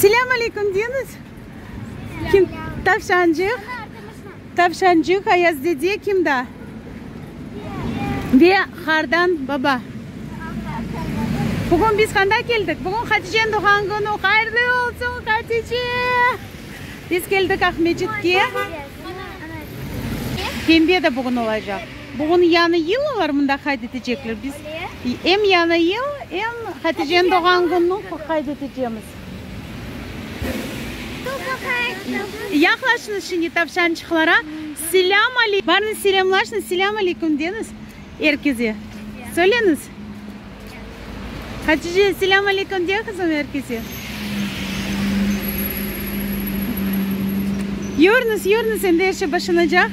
Selâm aleyküm deñiz. Kim? Tavşancıq. Tavşancıq, Ayaz dede, kim daa? Ve Qardan baba. Bugün biz qanda keldik? Bugün Haticeniñ doğğan künü. Hayırlı olsun, Hatice! Biz keldik Aqmescitke. Pembe de bugün olacaq. Bugün Yañı yıl olar mında qayd etecekler. Biz em Yañı yıl, em Haticeniñ doğğan kününi qayd etecemiz. Yaqlaşıñız şimdi tavşançıqlara. Selâm aleykum. Barıñız selâmlaşıñız. Selâm aleyküm deñiz er keze. Söyleñiz. Hatice, selâm aleyküm de, qızım, er keze. Yürüñiz, yürüñiz, endi er şey başlanacaq.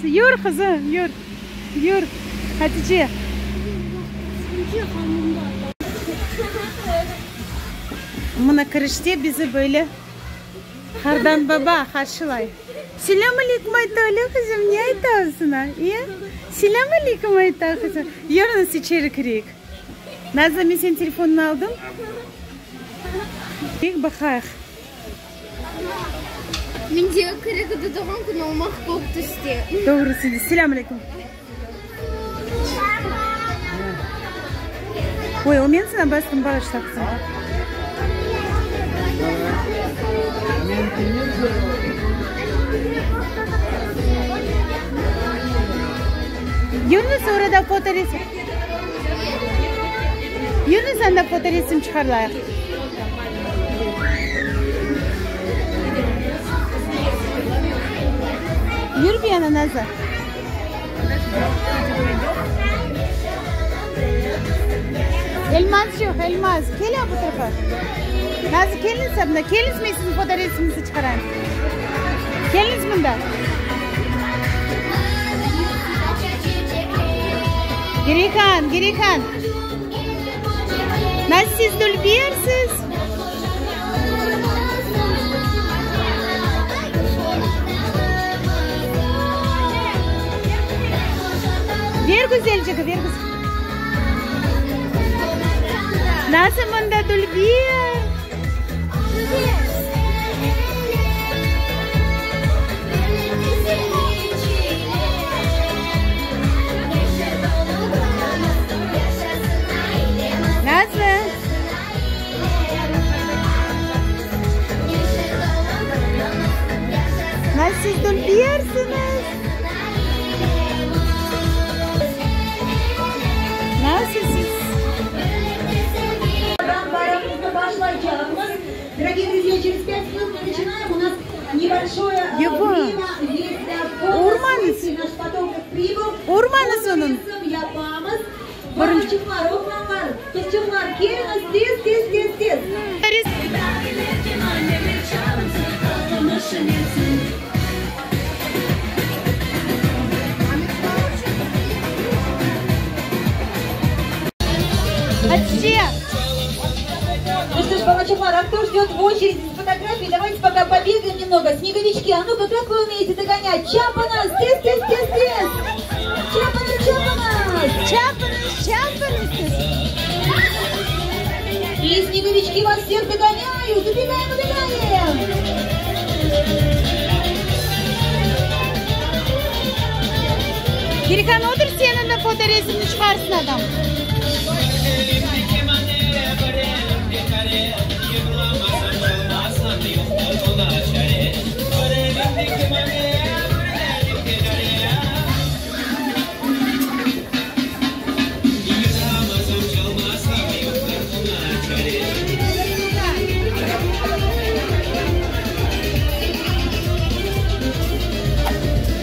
Yür, qızım, yür. Yür, Hatice. Mına kirişte bizi böyle Qardan baba qarşılay. Selâm aleyküm ayta, öyle qızım, ne aytasıñ, a? E? Selâm aleyküm ayta, qızım. Yürüñiz, içeri kireyik. Nazlı, men seniñ telefonıñnı aldım. Kireyik, baqayıq. Mende kerek edi doğğan künü olmaq kök tüste. Doğru söyleysiz. Selâm aleyküm. Oy, o men sana bastım, bağışla qızım. Yunus orada fotoresim. Yunus anda fotoresim çıqarlayıq. Yür bir yana Nazlı. Elmaz yoq, Elmaz. Kel bu tarafa. Nazlı keliñiz mında. Keliñiz men siziñ fotoresimiñizni çıqarayım. Keliñiz mında. Girihan, Girihan. Nasıl siz dülbersiz? Ver güzelcigi, ver güzel. Nasıl mında dülber? Nasıl? Nasıl siz dülbersiñiz? Nasıl siz? Başlaycaqmız. Дорогие друзья, через 5 минут мы начинаем. У нас небольшое Yava. время есть для Urmañız. фотосессии. Наш фотограф прибыл. Urmañız onıñ. Yapamız. Balaçıqlar, oğlanlar, qızçıqlar, keliñiz tez, tez, tez, tez. Hatice. Ну что ж, balaçıqlar, а кто ждет в очереди с фотографией? Давайте пока побегаем немного. Снеговички, а ну-ка, как вы умеете догонять? Çapıñız, tez, tez, tez, tez. Çapıñız, çapıñız. Çapıñız, çapıñız. И снеговички вас всех догоняют. Убегаем, убегаем. Girihan otur seniñ de fotoresimni çıqarsın adam.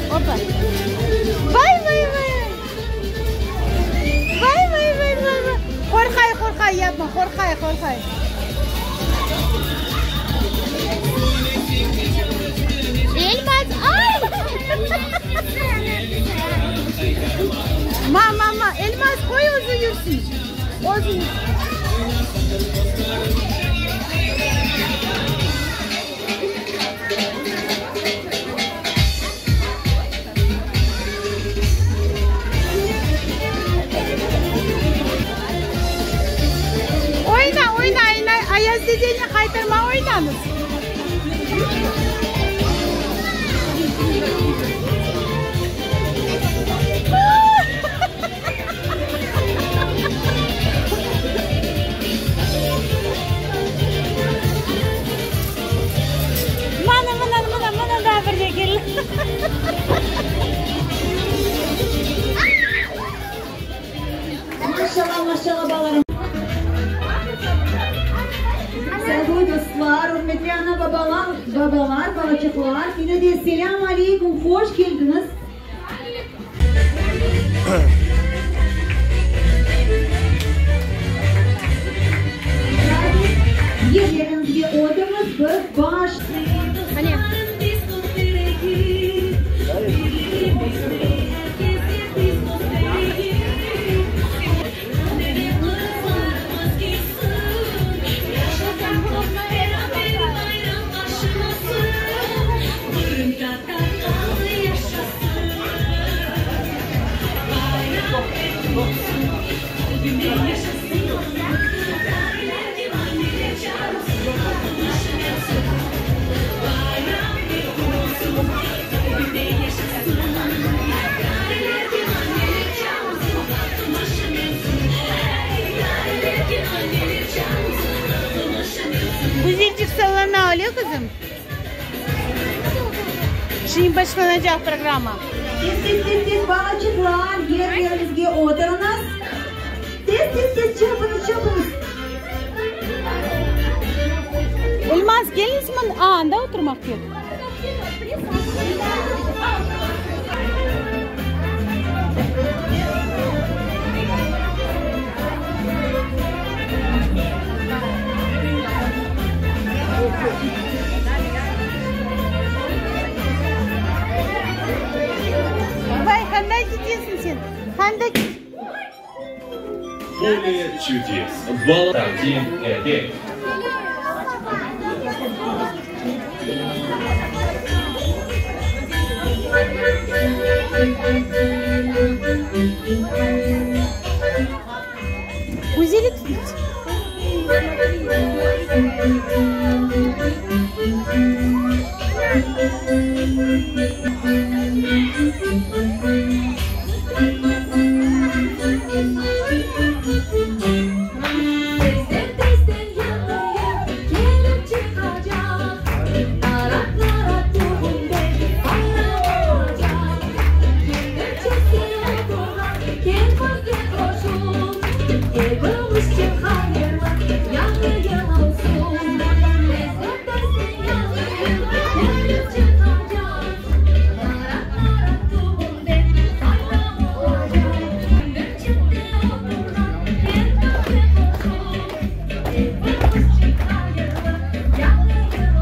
Opa. Vay, vay, vay. Vay, vay, vay, vay, vay. Qorqay, qorqay, yapma, qorqay, qorqay. Elmaz, ay! Ma, ma, ma, Elmaz, qoy özü yürsün. Özü yürsün. Oyna, oyna, oyna. Ayaz dedeni qaytarma, oynañız. Oturıñız. Mana, mına, mına, mına daa bir de keldi. Maşallah, maşallah, balalarım. Sevgili dostlar, ürmetli ana-babalar, babalar, balaçıqlar, yine de selâm aleykum, hoş keldiñiz! Yerleriñizge oturıñız, biz baş. Güzelcik sallana, öyle qızım? Şimdi başlanacaq programma. Tez, tez, tez, tez, balaçıqlar, yerleriñizge oturıñız. Tez, tez, tez, çapıñız, çapıñız. Elmaz, keliñiz mın, a, anda oturmaq kerek. Vay, qanday ketesiñ sen? Qanday Polе чудес. Bala taqdim ete. Güzelik. Tezden-tezden yañı yıl kelip çıqacaq, Narat-narat tübünde bayram olacaq. Kimdir çette oturğan, kel bizge qoşul, Epimiz içün hayırlı yañı yıl olsun. Tezden-tezden yañı yıl kelip çıqacaq, Narat-narat tübünde bayram olacaq. Kimdir çette oturğan, kel bizge qoşul, Epimiz içün hayırlı yañı yıl olsun.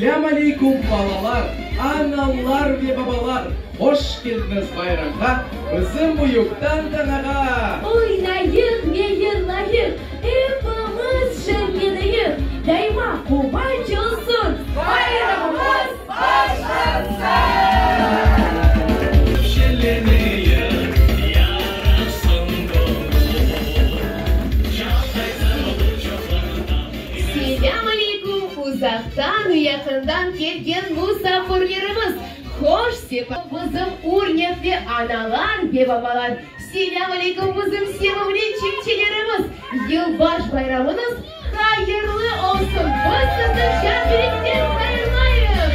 Selâm aleykum, balalar, analar ve babalar! Hoş keldiñiz bayramğa, bizim büyük tantanağa! Oynayıq ve yırlayıq, epimiz şeñleneyik, daima quvanç olsun, bayramımız başlansın! Şeñleneyik, yarasın göñül, Çağdaysın bu çoqraqta. Selâm aleykum, uzaqtan, yaqından kelgen musafirlerimiz! Hoş sefa, bizim ürmetli analar ve babalar! Selâm aleyküm, bizim sevimli çimçelerimiz! Yılbaş bayramıñız hayırlı olsun! Biz sizni can yürekten hayırlayıq!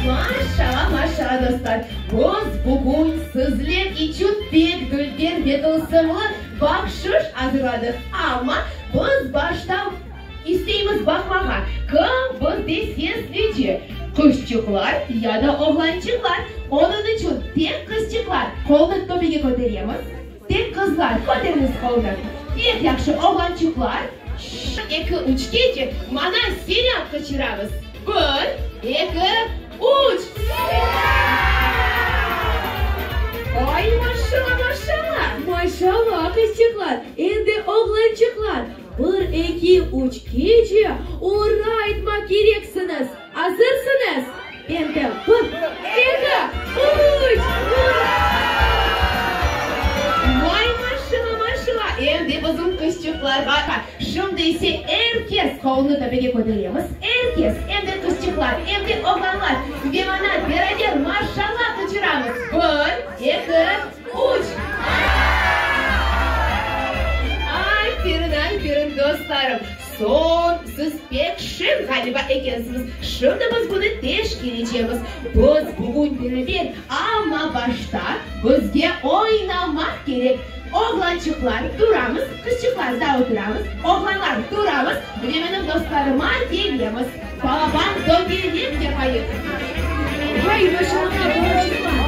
Maşala, maşala, dostlar! Biz bugün sizler içün pek dülber ve tılsımlı bahşış azırladıq. Amma biz başta İsteymiz baqmağa, kim bizde seslice, qızçıqlar ya da oğlançıqlar. Onıñ içün tek qızçıqlar qolnı töpege köteremiz, tek qızlar köteriñiz qolnı. Pek yahşı, oğlançıqlar. Şşş, eki, üçkece mana selâm qıçıramız. Bir, eki, üç! Selâm! Ay, maşala, maşala! Maşala, qızçıqlar, endi oğlançıqlar. Bir, eki, üç, kece Ura aytmaq kereksiñiz! Azırsıñız? Endi bir, eki, üç, ura! Vay, maşala, maşala! Endi bizim qızçıqlarğa Şimdi ise er kes qolunı töpege köteremiz, er kes, em de qızçıqlar, em de oğlanlar, ve mana beraber maşala qıçıramız, bir, eki, Üç! Aferin, aferin, dostlarım! Soñ, siz pek şeñ ğaliba ekensiñiz. Şimdi biz bunı teşkerecemiz. Biz bugün beraber, amma başta bizge oynamaq kerek. Oğlançıqlar, turamız, qızçıqlar da oturamız, oğlanlar, turamız ve menim dostlarıma kelemiz. Balaban tögerek yapayıq. Vay, başıñıza balaçıqlar!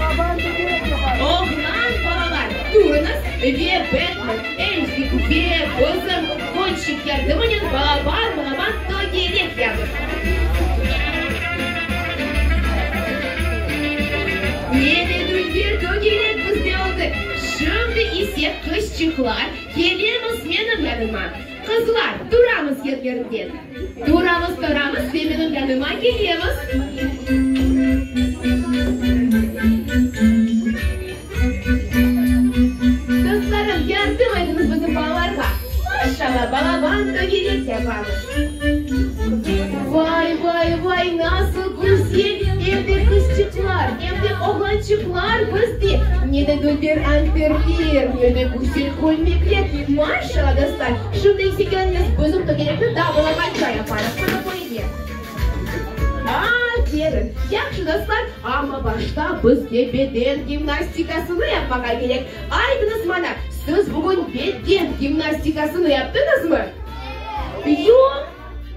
Oğlan balalar, turıñız ve Betmen, Elfik ve bizim Ponçik yardımınen balaban-balaban tögerek yapın. Ne de dülber tögerek bizde oldı! Şimdi ise, qızçıqlar, kelemiz menim yanıma. Qızlar, turamız yerlerinden. Turamız, turamız ve menim yanıma kelemiz. Dostlarım, yardım etiñiz bizim balalarğa. Maşallah, balaban tögerek yapamız. Vay, vay, vay, nasıl güzel! Em de qızçıqlar, em de oğlançıqlar bizde. Ne de dülber anterler, ne de güzel kölmekler. Maşallah, dostlar! Şimdi ise keliñiz, bizim tögerekni daa balabanca yaparıq. Mına böyle. Aferin! Yahşı, dostlar, amma başta bizge beden gimnastikasını yapmağa kerek. Aytıñız maña, siz bugün beden gimnastikasını yaptıñızmı? Yoq,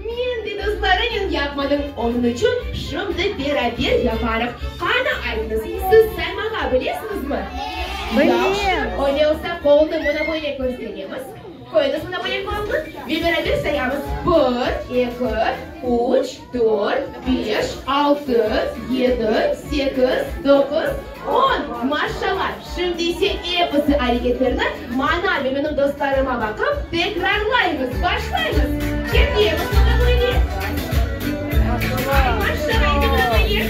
men de dostlarınen yapmadım, onıñ içün şimdi beraber yaparıq. Qana, aytıñız, siz saymağa bilesiñizmi? Yahşı, öyle olsa qolnı mına böyle kösteremiz. Qoyuñız mına böyle qolnı ve beraber sayamız, bir, eki, üç, dört, beş, altı, yedi, sekiz, doquz, On! Maşallah! Şimdi ise episi areketlerni maña ve menim dostlarıma baqıp tekrarlaymız. Başlaymız! Ketemiz mına böyle. Ay, maşallah, endi mına böyle.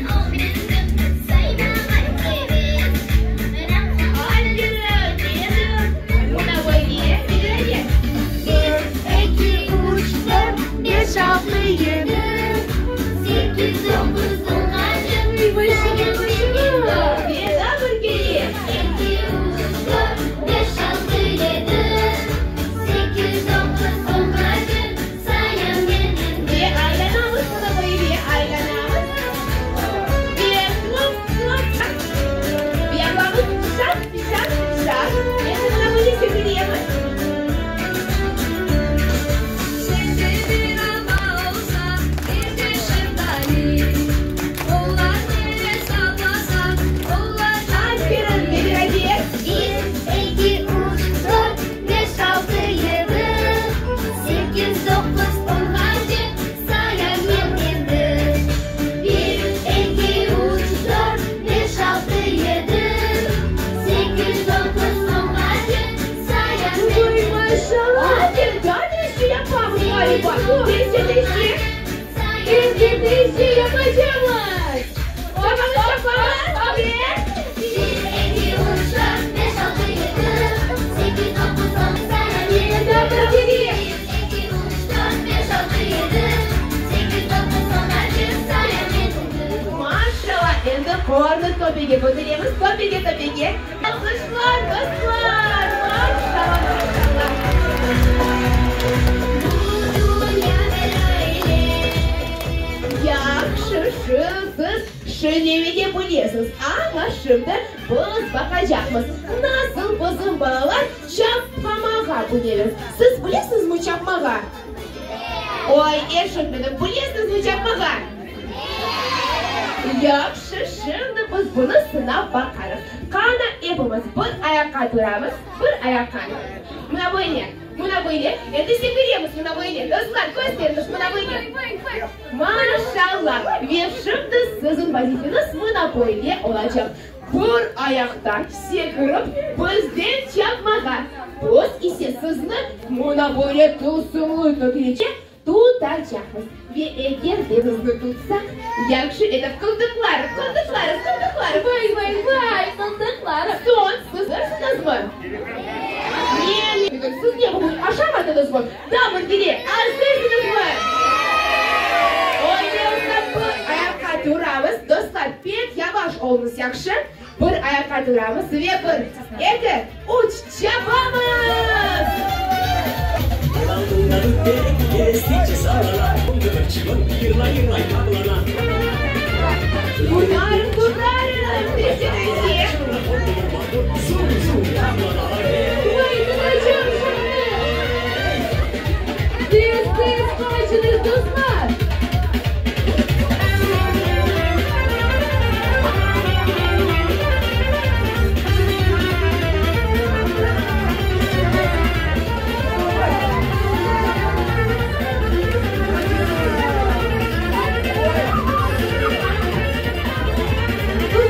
Aferin! Endi mına böyle. Beraber. Bir, eki, üç, dört, beş, altı, yedi, sekiz, doquz, on. Ve aylanamız mına böyle, aylanamız. Töpege köteremiz, töpege, töpege. Alqışlar, dostlar! Maşallah, maşallah! Yahşı, şu siz şinemege bilesiz, amma şimdi biz baqacaqmız, nasıl bizim balalar çapqamağa bileler. Siz bilesizmi çapmağa? Oy, eşitmedim, bilesizmi çapmağa? Yahşı, şimdi biz bunı sınap baqarıq. Qana, epimiz bir ayaqqa turamız, bir ayaqqa. Mına böyle, mına böyle. Endi sekiremiz mına böyle. Dostlar, kösteriñiz, mına böyle. Maşallah! Ve şimdi siziñ vazifeñiz mına böyle olacaq, bir ayaqta sekirip, bizden çapmağa. Biz ise sizni mına böyle tılsımlı töpece Tutacaqmız. Ve eger de bizni tutsaq, yahşı etip qıltıqlarıq, qıltıqlarıq, qıltıqlarıq. Vay, vay, vay, qıltıqlarıq. Soñ, siz azırsıñızmı? Ne, ne, siz ne, bugün aşamadıñızmı? Daa bir kere, azırsıñızmı? Öyle olsa, bir ayaqqa turamız. Dostlar, pek yavaş oluñız, yahşı? Bir ayaqqa turamız ve bir, eki, üç, çapamız! Tutarım, tutarım, tezce, tezce! Vay, tutacam şimdi! Tez, tez qaçıñız, dostlar!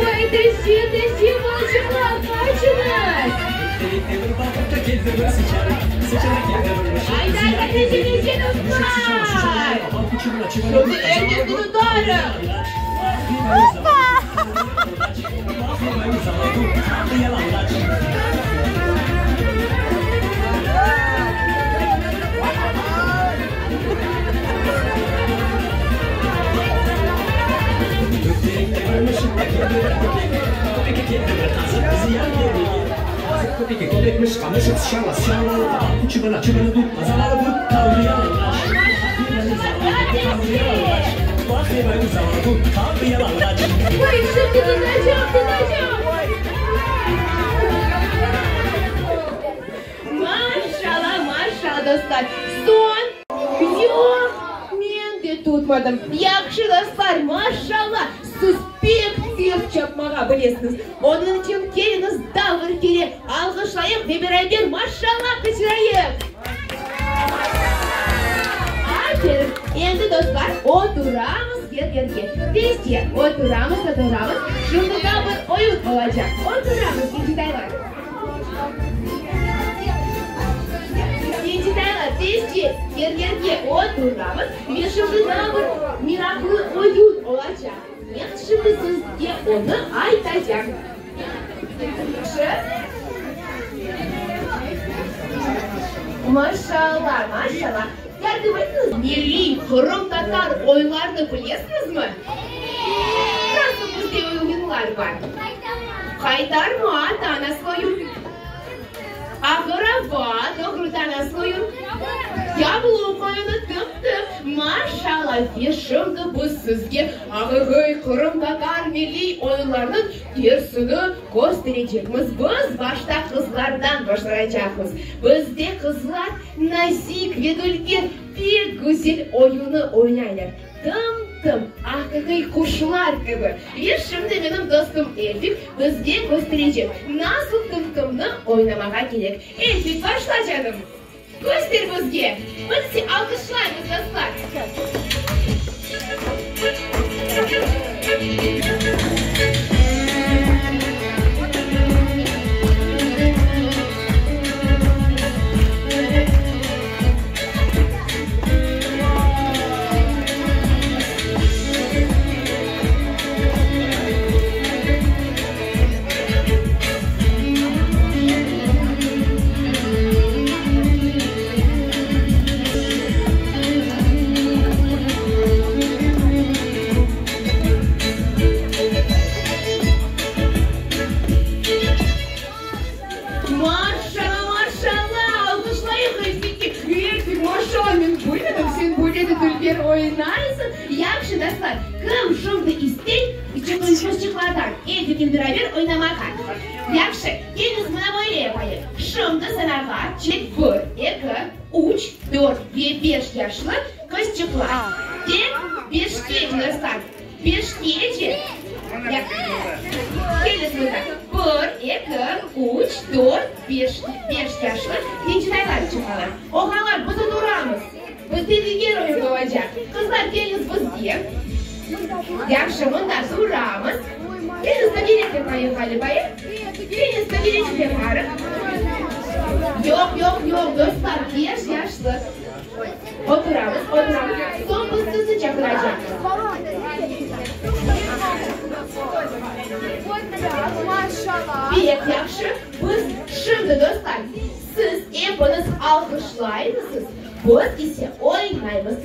Vay, tezce, tezce, balaçıqlar, qaçıñız! Ayda, ayda, tezce, tezce, dostlar! Şimdi er kesni tutarım! Vay, şimdi tutacam, tutacam! Maşallah, maşallah, dostlar! Soñ, yoq, men de tutmadım. Yahşı, dostlar, maşallah, siz pek tez çapmağa bilesiñiz. Onıñ içün keliñiz, daa bir kere alğışlayıq ve beraber maşallah qıçırayıq! Aferin! Endi, dostlar, oturamız yer-yerge. Tezce oturamız, oturamız. Şimdi daa bir oyun olacaq. Oturamız, kiçitaylar. Kiçitaylar, tezce yer-yerge oturamız. Ve şimdi daa bir meraqlı oyun olacaq. Men şimdi sizge onı aytacam. Maşallah, maşallah. Yardım etiñiz. Milliy qırımtatar oyunlarını bilesiñizmi? Nasıl bizde oyunlar bar? Qaytarma, ta nasıl oyun? Ağır ava, doğru, ta nasıl oyun? Yabluk oyunı, tım-tım. Maşallah, ve şimdi biz sizge aqiqiy qırımtatar milliy oyunlarınıñ Dersini kösterecekmiz. Biz başta qızlardan başlaycaqmız. Bizde qızlar nazik ve dülger pek güzel oyunı oynaylar. Tım-tım, aqiqiy quşlar kibi. Ve şimdi menim dostum Elfik bizge kösterecek, nasıl tım-tımnı oynamağa kerek. Elfik, başla canım. Köster bizge. Biz alqışlaymız, dostlar. beraber oynaysıñ. Yahşı, dostlar, kim şimdi istey qızçıqlardan Ediknen beraber oynamağa? Yahşı, keliñiz mına böyle yapayıq. Şimdi sanağa çek bir, eki, üç, dört ve beş yaşlı qızçıqlar. Tek beşke, dostlar, beşkece. Keliñiz mında. Bir, eki, üç, dört, beş, beş yaşlı kiçinaylar çıqalar. Oğlanlar, biz oturamız. Bizde diger oyun olacaq. Qızlar, keliñiz bizge. Yahşı, mında turamız. Keliñiz, tögerek yapayıq, ğaliba. Keliñiz, tögerek yaparıq. Yoq, yoq, yoq, dostlar, beş yaşlı. Oturamız, oturamız. Soñ biz sizni çaqıracaqmız. Pek yahşı. Biz şimdi, dostlar, siz epiñiz alğışlaymısız, biz ise oynaymız.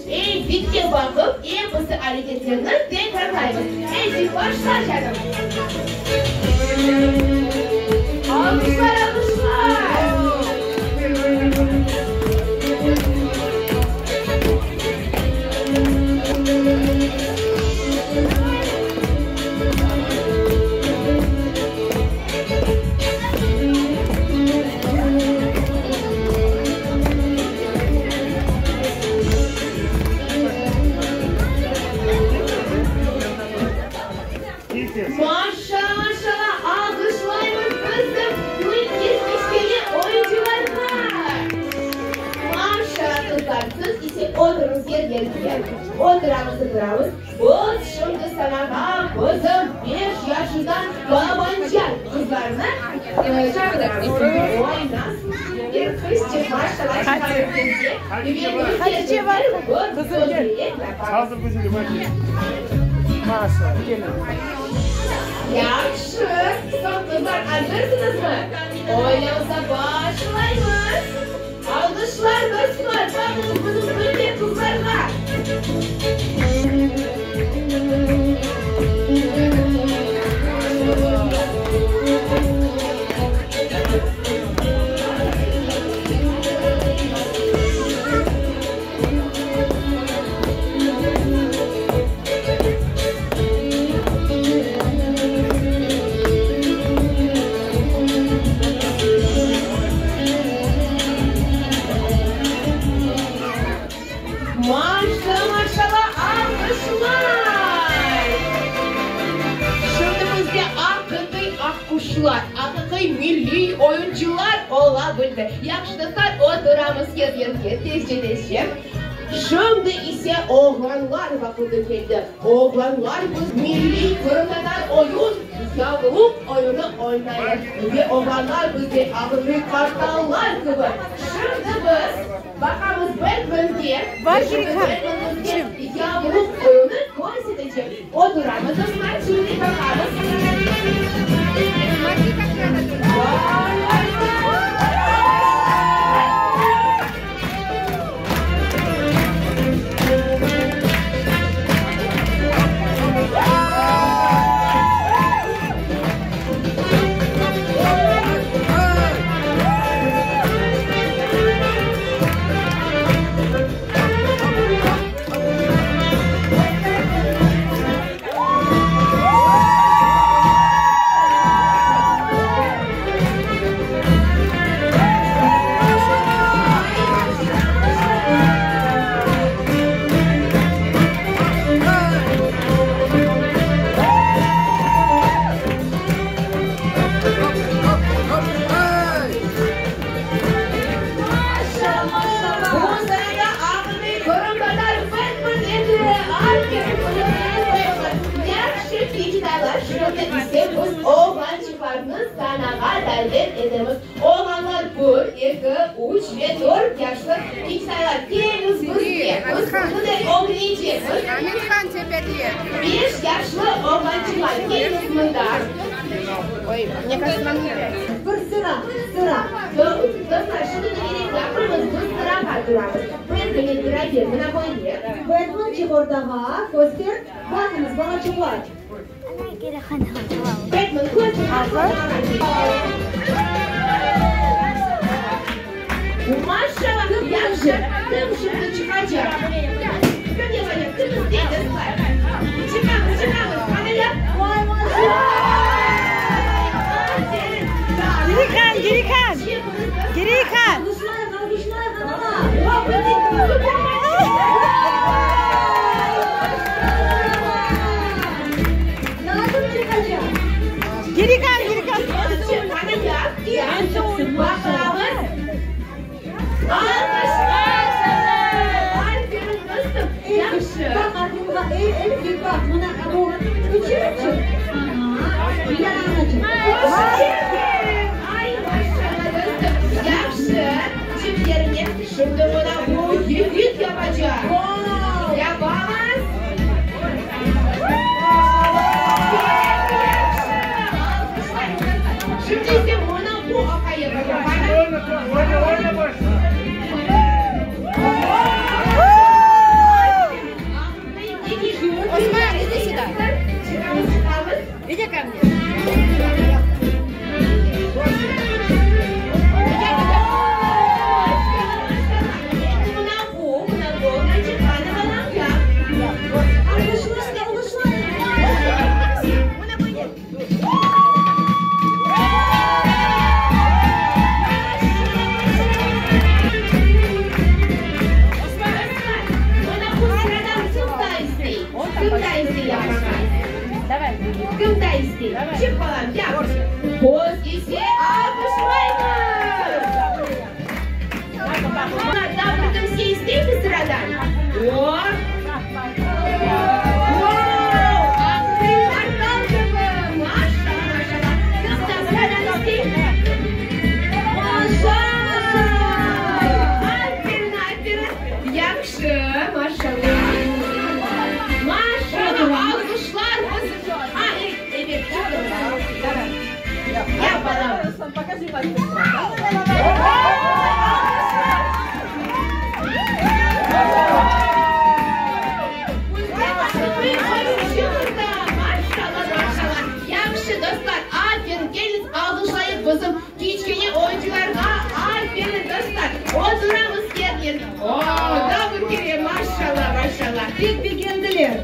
Edikke baqıp, episi areketlerni tekrarlaymız. Edik, başla, canım. Alğışlar, alğışlar! Maşa, maşala, alğışlaymız bizim Gülkiz kiçkene oyuncılarğa! Maşala, qızlar, siz ise oturıñız yerlerge. Oturamız, oturamız. Biz şimdi sanağa bizim beş yaşından balabanca qızlarnı çağıramız. Oynasın bir qızçıq maşala çıqarıp bizge ve bizlernen bir tögerek yapamız. Yahşı, soñ qızlar azırsıñızmı? Oylamıza başlaymız. Alğışlar, dostlar, baqıñız bizim dülber qızlarğa! Maşa, maşala, alğışlar! Şimdi bizde aqiqiy aqquşlar, aqiqiy milliy oyuncılar ola bildi. Yahşı, dostlar, oturamız yer-yerge, tezce-tezce. Şimdi ise oğlanlar vaqıtı keldi. Oğlanlar biz milliy qırımtatar oyun, yavluq oyunı oynayıq. Ve oğlanlar bizde aqiqiy qartallar kibi. Şimdi biz baqamız Betmenge ve şimdi Betmen bizge yavluq oyunı körsetecek. Oturamız dostlar, şimdi baqamız. Vay, vay, vay! Bu sırada aqiqiy qırımtatar Batman edi, aferin, bunı Yahşı, keçitaylar, şimdi ise biz oğlançıqlarnı sanağa davet etemiz. Oğlanlar bir, eki, üç ve dört yaşlı keçitaylar, keliñiz bizge, biz sizni de ögrenecekmiz. Beş yaşlı oğlançıqlar, keliñiz mında. Bir sıra, sıra. Dostlar, şimdi tögerek yapmamız, biz sırağa turamız. Bir-birine beraber, mına böyle. Batman çıq ortağa, köster. Baqıñız, balaçıqlar. Batman, köster. Maşallah, yahşı. Kim şimdi çıqacaq? Geri qal, geri qal. Qana yap, yap. Baqamız. Alqışlar sana. Aferin, dostum. Yahşı. Baq, arqamğa, ey, Elifik, baq, mına bu küçükçik. Aha, yanına çıq. Hoş keldiñ. Ay, maşallah, dostum. Yahşı. Çıq yerine. Şimdi mına bu yigit yapacaq. Yapamız. Pek yahşı. Alqışlar. Şimdi ise mına bu aqay yapacaq. Qana. Osman, иди сюда. Çıqamız, çıqamız. Иди ко мне. Endi mına bu, mına bu, qana balam yap. Alqışlar, alqışlar. Mına böyle. Mına bu sıradan kim daa istey? Kim daa istey yapmağa? Давай. Kim daa istey? Çıq balam, yap. Biz ise alqışlaymız. Mına daa bir kimse isteymi sıradan? O! Vau! Aqıllı qartal kibi. Maşallah, maşallah. Kim daa sıradan istey? Maşallah! Aferin, aferin. Yahşı, maşallah. Maşallah, alqışlar biz. A, evet, çıqtı. Давай. Yap, balam. Покажи мастер-класс. Maşallah, maşallah. Yahşı, dostlar, aferin. Keliñiz, alqışlayıq bizim kiçkene oyuncılarğa. Aferin, dostlar. Oturamız yerlerge. O, daa bir kere maşallah, maşallah. Pek begendiler.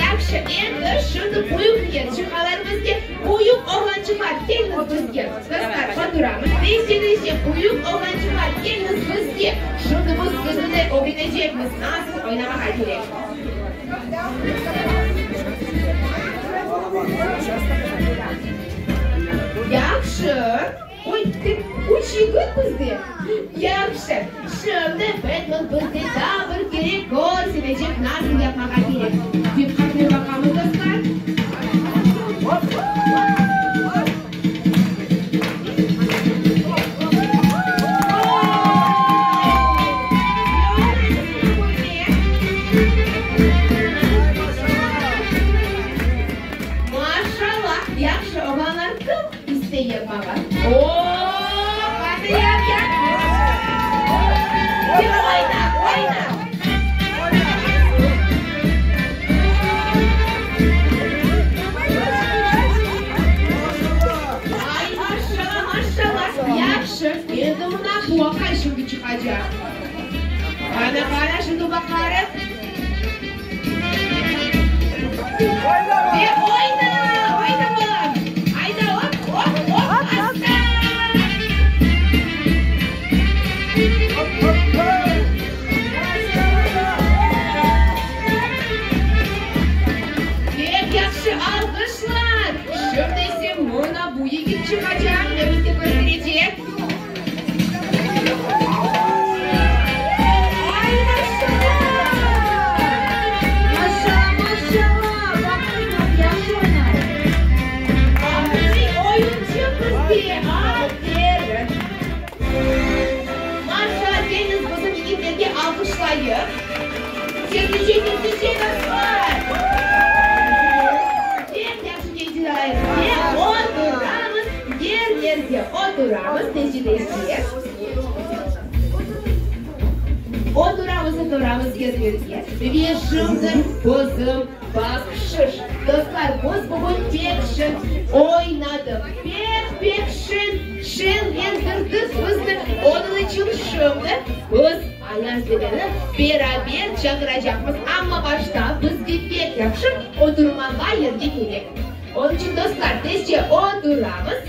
Yahşı, endi şimdi büyükler çıqalar bizge. Büyük oğlançıqlar, keliñiz bizge. Dostlar, oturamız. Tezce, tezce, büyük oğlançıqlar, keliñiz bizge. Şimdi biz sizni ögrenecekmiz, nasıl oynamağa kerek. Yahşı. Oy, üç yigit bizde. Yahşı. Şimdi Batman bizde daa bir kere körsetecek nasıl yapmağa kerek. Diqqatnen baqamız, dostlar. Maşallah, yahşı oğlanlar kim istey yapmağa? O, hadi yap, yap. Kim oyna, oyna. Ay, maşallah, maşallah. Yahşı, endi mına bu aqay şimdi çıqacaq. Qana, qana, şimdi baqarıq. Ve oyna, oyna balam. Ayda, hop, hop, hop, asta. Hop, hop, hop. Pek yahşı alqışlar. Şimdi ise mına bu yigit çıqacaq ve bizge kösterecek. Ay, maşallah. Maşallah, maşallah. Baqıñız, yahşı oynay. Aqıllı oyuncı bizde. Aferin. Maşallah, keliñiz bizim yigitlerge alqışlayıq. Tezce, tezce, dostlar. Pek yahşı keçtiler. Ve oturamız yerlerge. Oturamız tezce, tezce. Oturamız, oturamız yerlerge. Ve şimdi bizim bahşış. Dostlar, biz bugün pek şeñ oynadıq. Pek, pek şeñ, şeñlendirdik bizni. Onıñ içün şimdi biz Ayaz dedeni beraber çağıracaqmız. Amma başta bizge pek yahşı oturmağa yerge kerek. Onıñ içün, dostlar, tezce oturamız.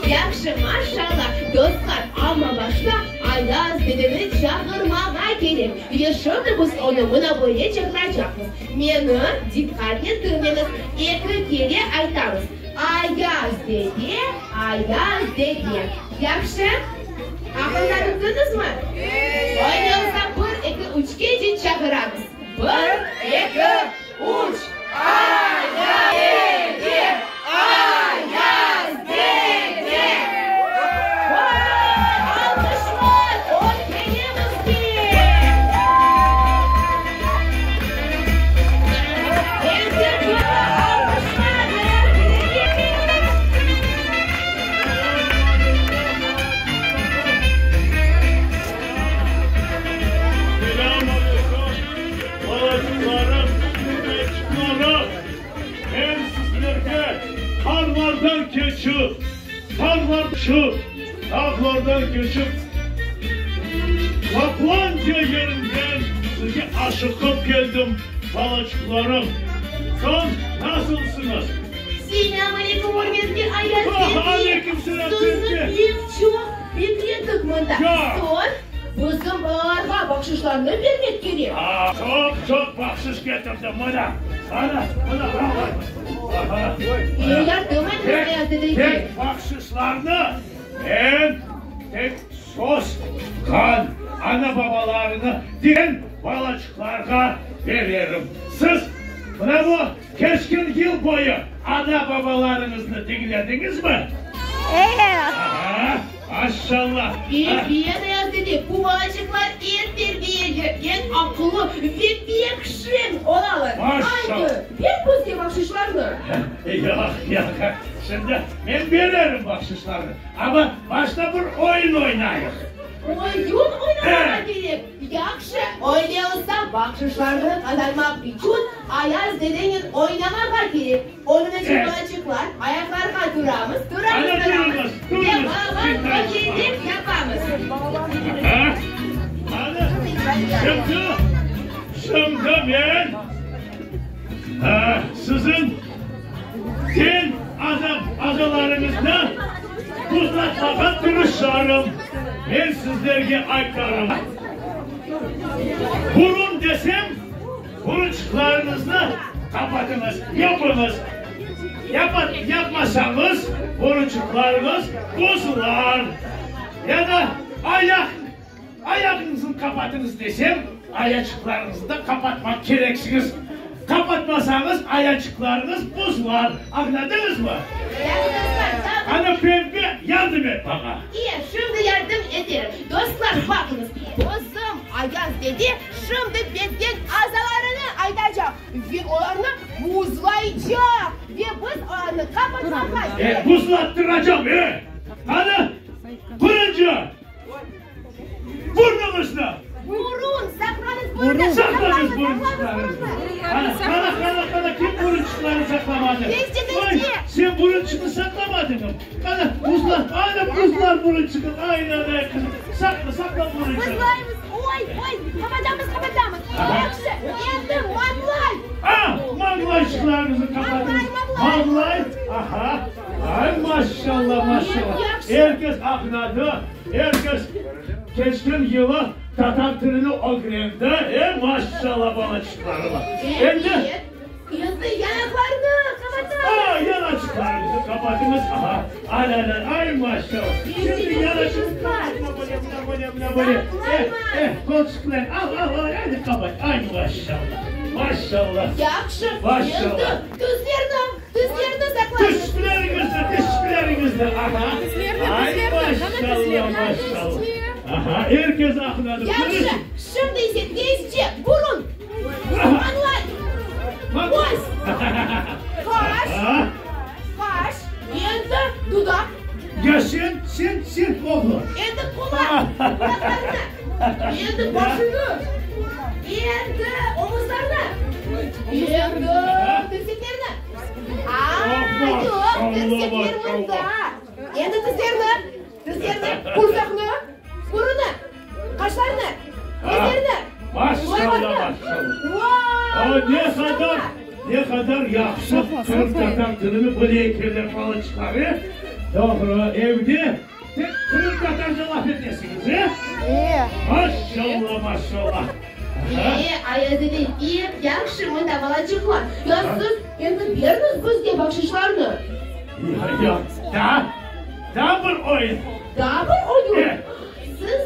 Yahşı, maşallah, dostlar, amma başta Ayaz dedeni çağırmağa. kerek. Ve şimdi biz onı mına böyle çağıracaqmız. Meni diqqatnen diñleñiz, eki kere aytamız, Ayaz dede, Ayaz dede. Yahşı? Aqılda tuttıñızmı? Öyle olsa bir, eki, üçkece çağıramız. Bir, eki, üç. Ayaz dede! Ayaz dede! Alqışlar ötkenimizge! Endi bir alqışlar Ayaz dedege! Selâm aleyküm, balaçıqlarım, qızçıqlarım! Men sizlerge qarlardan keçip, tağlardan aşıp, dağlardan keçip, Laplandiya yerinden sizge aşıqıp keldim, balaçıqlarım. Soñ, nasılsıñız? Selâm aleyküm, ürmetli Ayaz dede! Aleyküm selâm, Sizni Pembe! pek çoq bekledik mında. Ya! Soñ, bizim balalarğa bahşışlarnı bermek kerek. Aa, çoq-çoq bahşış ketirdim, mına, ana, mına, al, al. Aha. E, yardım etiñiz, Ayaz dedege. Tek bahşışlarnı men tek söz tutqan ana-babalarını diñlegen balaçıqlarğa bererim. Siz, mına bu keçken yıl boyu ana-babalarıñıznı diñlediñizmi? E. Aha, maşallah. Ebet, Ayaz dede, bu balaçıqlar eñ terbiyeli, eñ aqıllı ve pek şeñ olalar. Maşallah. Aydı, ber bizge bahşışlarnı. Yoq, yoq, şimdi men bererim bahşışlarnı, amma başta bir oyun oynayıq. Oyun oynamağa kerek. Yahşı, öyle olsa, bahşışlarnı qazanmaq içün Ayaz dedenen oynamağa kerek. Onıñ içün, balaçıqlar, ayaqlarğa turamız, turamız, turamız ve balaban tögerek yapamız. Qani, şimdi, şimdi men siziñ ten azalarıñıznı buzlatmağa tırışarım. Men sizlerge aytarım, burun desem, Burunçıqlarıñıznı qapatıñız, yapıñız. Yapmasañız, burunçıqlarıñız bozular. Ya da ayaq, ayağıñıznı qapatıñız desem, ayaçıqlarıñıznı da qapatmaq kereksiñiz. Qapatmasañız, ayaçıqlarıñız bozular. Añladıñızmı? Ana, Pembe, yardım et maña. E, şimdi yardım eterim. Dostlar, baqıñız, bizim Ayaz dede Şimdi beden azalarını aytacaq ve olarnı buzlaycaq, ve biz olarnı qapatmağa E, buzlattıracam, e! Qani, birinci, burnuñıznı! Burun, saqlañız burunı, Saqlañız burunçıqlarıñıznı! Qani, qani, qani, qani, kim burunçıqlarını saqlamadı? Tezce, Oy, tezce! sen burunçıqnı saqlamadıñmı? Qani, buzla, ana, buzlar burunçıqnı, aynanay qızım, saqla, saqla burunçıqnı! Buzlaymız. Oy, oy, qapatamız, qapatamız. Yahşı, endi mañlay. A, mañlayçıqlarıñıznı qapatıñız. Mañlay, aha, ay, maşallah, maşallah. Er kes aqladı, er kes keçken yılı tatar tilini ögrendi, e, maşallah, balaçıqlarıma. Endi. Endi yanaqlarnı qapatamız. A, yanaçıqlarıñıznı qapatıñız, aha, alâ-lâ, ay, maşallah. Şimdi yanaçıqlar, mına böyle, mına böyle, mına böyle, eh, eh, qolçıqlar, al, al, al, hadi qapat, ay, maşallah, maşallah. Yahşı, endi tizlerni, tizlerni saqlañız. Tizleriñizni, tizleriñizni, aha, ay, maşallah, maşallah, aha, er kes aqladı. Yahşı, şimdi ise tezce burun. Mañlay, köz, qaş, qaş, endi dudaq. Ya sen, sen, sen, oğlum. Endi qulaq, qulaqlarnı, endi başını, endi omuzlarnı, endi tirseklerni. A, yoq, tirsekler mında. Endi tizlerni, tizlerni, qursaqnı, burunı. Qaşlarını, közlerini, Maşallah, maşallah. O ne qadar, ne qadar yahşı qırımtatar tilini bile ekenler balaçıqlar, e? Doğru, evde tek qırımtatarca laf etesiñiz, e? Maşallah, maşallah. E, Ayaz dede, pek yahşı mında balaçıqlar. Ya siz endi beriñiz bizge bahşışlarnı. Yoq, yoq, daa, daa bir oyun. Daa bir oyun? E. Siz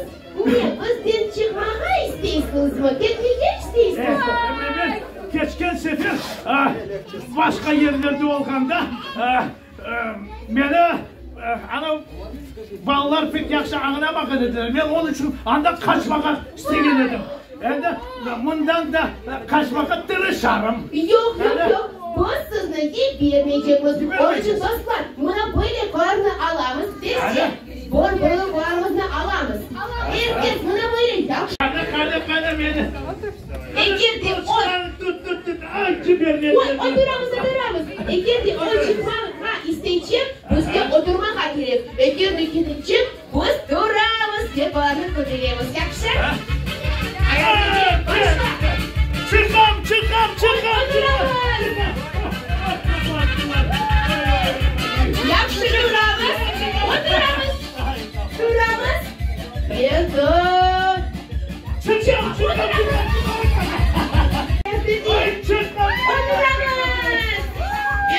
ne, bizden çıqmağa isteysiñizmi, ketmege isteysiñizmi? E, men keçken sefer başqa yerlerde olğanda, Meni, anav, balalar pek yahşı añlamağan ediler, men onıñ içün anda qaçmağa istegen edim. Endi mından da qaçmağa tırışarım. Yoq, yoq, yoq, biz sizni yibermeycekmiz. Onıñ içün, dostlar, mına böyle qarnı alamız, tezce bir-biriniñ qarnımıznı alamız. Er kes mına böyle yahşı. Qani, qani, qani meni. Eger de o. Tut, tut, tut, ay, cibermediler. Oy, oturamız, oturamız. Eger de o çıqmağa isteycek, bizge oturmağa kerek. Eger de ketecek, biz turamız ve balanı köteremiz. Yahşı? Ayaz dede, başla. Çıqam, çıqam, çıqam. Oturamız. Yahşı, turamız, oturamız, turamız. Endi. Oturamız!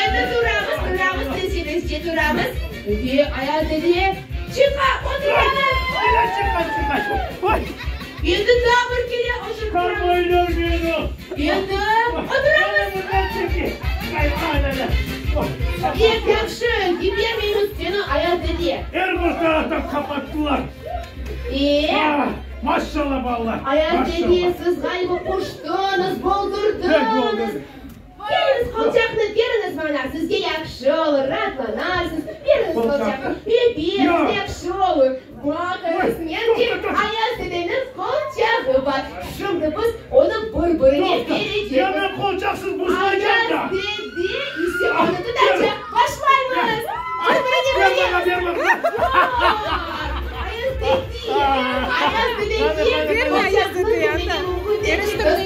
Endi turamız, turamız, tezce-tezce turamız. Ve Ayaz dede, çıqa, oturamız! Endi daa bir kere oturıp turamız. Endi oturamız! Pek yahşı, yibermeymiz seni, Ayaz dede. Er bir taraftan qapattılar. E? Maşallah balalar, Ayaz dede, maşallah. siz ğayrı qoştıñız, Pek boldurdıñız. boldurdım. Beriñiz qolçaqnı, beriñiz maña, sizge yahşı olur, raatlanarsız. Beriñiz Qolçaqnı? qolçaqnı. E, beriñiz, Yoq. yahşı olur. Baqıñız, mende Ayaz dedeniñ qolçağı bar. Şimdi biz onı bir-birine Toqta, ya berecekmiz. men qolçaqsız buzlaycam da. Ayaz dede ise onı tutacaq. Başlaymız! Bir-birine Ber maña, beremiz. ber maña.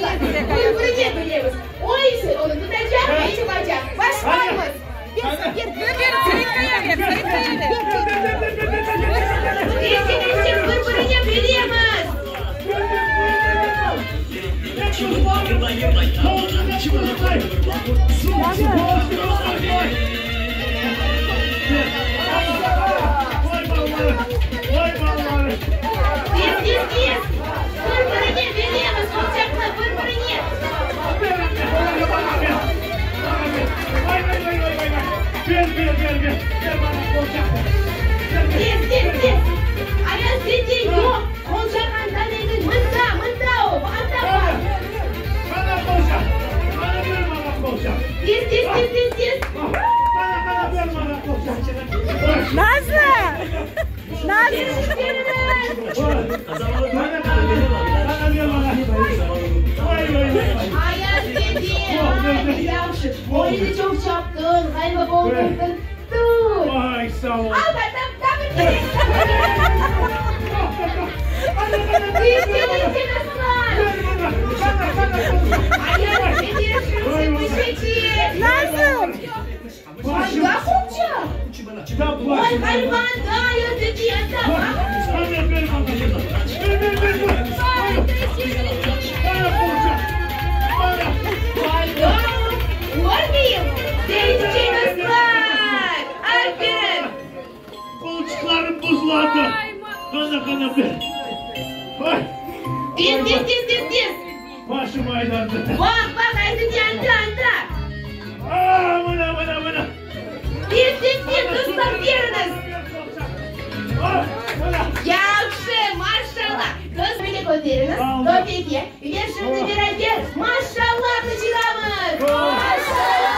Nazlı! Nazlı! Nazlı! Qolçıqlarım buzladı. Qana, qana, ber. Ay. Tez, tez, tez, tez, tez. Başım aylandı. Baq, baq, Aydıñ, anda, anda. Aa, mına, mına, mına. Tez, tez, tez, dostlar, beriñiz. Ah, mına. Yahşı, maşallah. Qız meni köteriñiz, töpege. Ve şimdi beraber maşallah qıçıramız. Maşallah!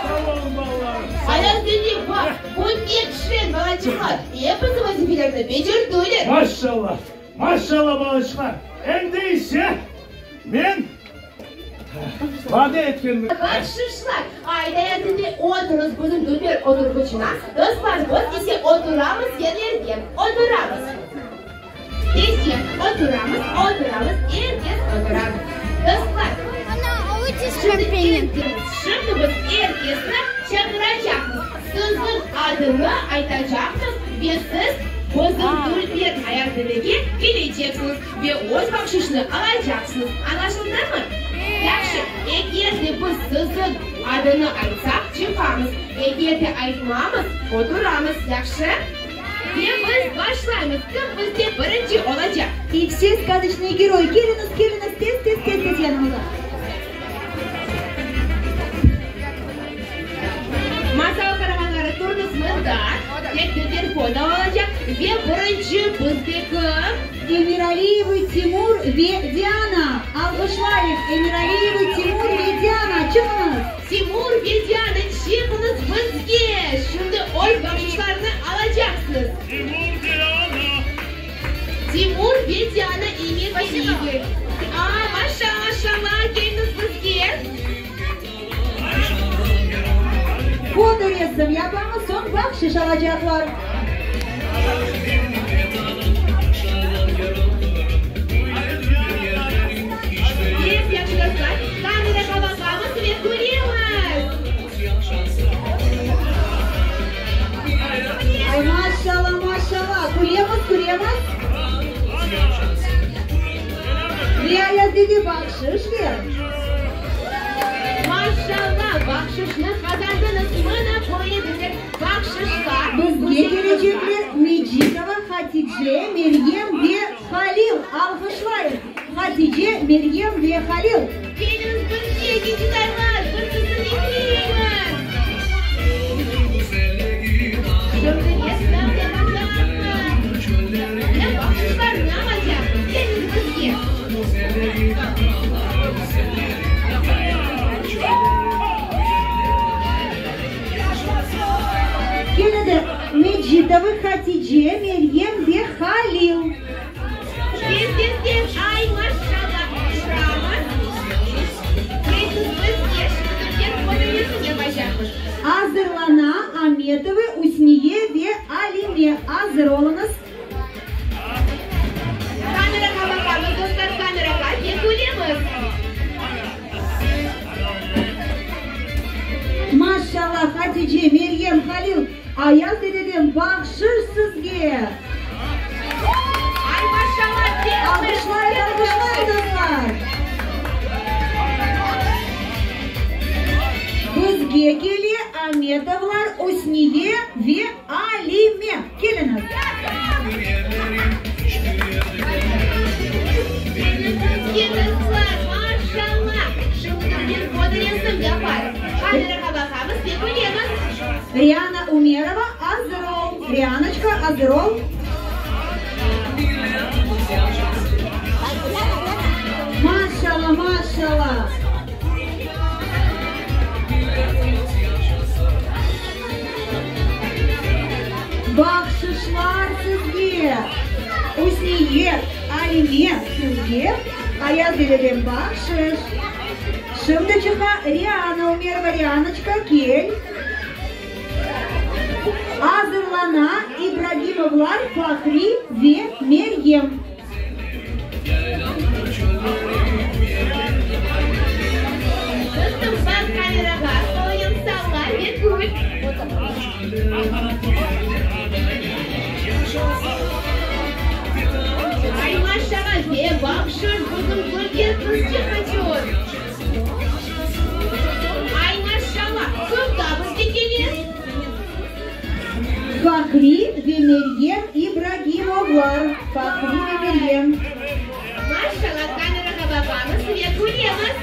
Sağ olun, balalarım. Ayaz dede, baq, bu pek şeñ balaçıqlar. Episi vazifelerini becerdiler. Maşallah, maşallah, balaçıqlar. Endi ise men vade etkenimi. Bahşışlar! Ayda endi oturıñız bizim dülber oturğıçına. Dostlar, biz ise oturamız yerlerge. Oturamız. Tezce oturamız, oturamız, er kes otura. Dostlar, şimdi er kes, şimdi biz er kesni çağıracaqmız. Siziñ adını aytacaqmız ve siz. Bizim Dülber Ayaz dedege keleceksiñiz ve öz bahşışnı alacaqsıñız. Añlaşıldımı? Yahşı, eger de biz siziñ adını aytsaq, çıqamız, eger de aytmamız, oturamız. Yahşı? Ve biz başlaymız. Kim bizde birinci olacaq? И все сказочные герои, keliñiz, keliñiz, tez, tez, tez, tez yanımıza. Masal qaramanları turıñız mında, tek Dülber foto olacaq. Ve birinci bizde kim? Emiraliyevı Timur ve Diana. Alğışlayıq, Emiraliyevı Timur ve Diana, çıqıñız! Timur ve Diana, çıqıñız bizge! Şimdi öz bahşışlarını alacaqsıñız. Timur, Diana! Timur ve Diana Emiraliyevı. A, maşa, maşallah, keliñiz bizge! Fotoresim yapamız, soñ bahşış alacaqlar. Pek yahşı, dostlar. Kamerağa baqamız ve köremiz. Ay, maşallah, maşallah. Köremiz, köremiz. Ve Ayaz dede bahşış ber. Maşallah, bahşışnı qazandıñız. Mına böyle güzel bahşışlar. Bizge kelecekler Mecitova Hatice, Meryem ve Halil. Alğışlayıq, Hatice, Meryem ve Halil. Keliñiz bizge, gecitaylar, biz sizni bekleymiz. Şimdi resim yapacaqmız. Ve bahşışlarnı alacaqmız. Keliñiz bizge. Kene de Mecitova Hatice, Meryem ve Halil. Tez, tez, tez, ay, maşallah, uçuramız. Keliñiz bizge, şimdi dülber fotoresim yapacaqmız. Azırlana Ametova Üsniye ve Alime. Azır oluñız. Kamerağa baqamız, dostlar, kamerağa ve külemiz. Maşallah, Hatice, Meryem, Halil, Ayaz dededen bahşış sizge! Ay, maşallah, tez, Alqışlayıq, alqışlayıq, dostlar! Bizge kele Ametovlar Üsniye ve Alime. Keliñiz! Keliñiz, maşallah! Şimdi bizler fotoresim yaparız. Kamerağa baqamız ve külemiz. Riana Umerova, azır ol! Rianoçka, azır ol! Maşallah, maşallah! Bahşışlar sizge! Üsniye, Alime, sizge Ayaz dededen bahşış! Şimdi çıqa Riana Umerova, Rianoçka, kel! Azırlana İbragimovlar Fahri ve Meryem. Dostum, baq kamerağa, qolunı salla ve kül. Ay, maşallah, ve bahşış bizim dülber qızçıq içün. Ay, maşallah, kim daa bizge kele? Fahri ve Meryem İbragimovlar, Fahri ve Meryem. Maşallah, kamerağa baqamız ve külemiz.